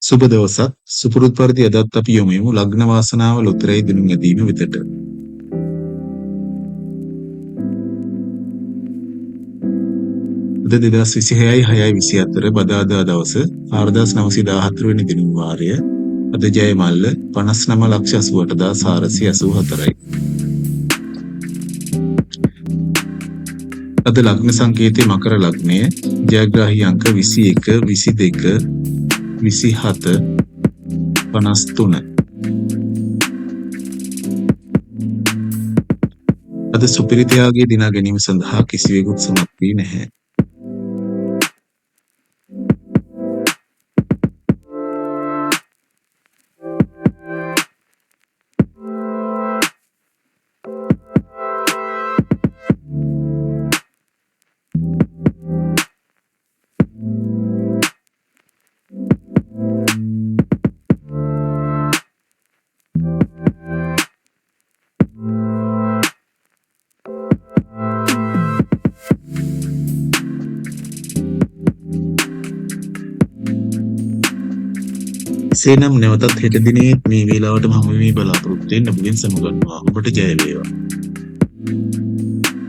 සුබ දවසක්. සුපුරුදු පරිදි අදත් අපි යොමු වෙමු ලග්න වාසනාව ලොතරැයි දිනුම් ඇදීම වෙතට. අද 2026 6 24 බදාදා දවස 4914 වෙනි දිනුම් වාරය. අද ජය මල්ල 59,88,484යි. අද ලග්න සංකේතයේ මකර ලග්නය, ජයග්‍රාහී අංක 21, 22, 27, 53. අද සුපිරි ත්‍යාගය දිනා ගැනීම සඳහා කිසිවෙකුත් සමත් වී නැහැ. එසේනම් නැවතත් හෙට දිනයේත් මේ වේලාවටම හමු වීමේ බලාපොරොත්තුවෙන් ඔබගෙන් සමුගන්නවා. ඔබට ජය වේවා.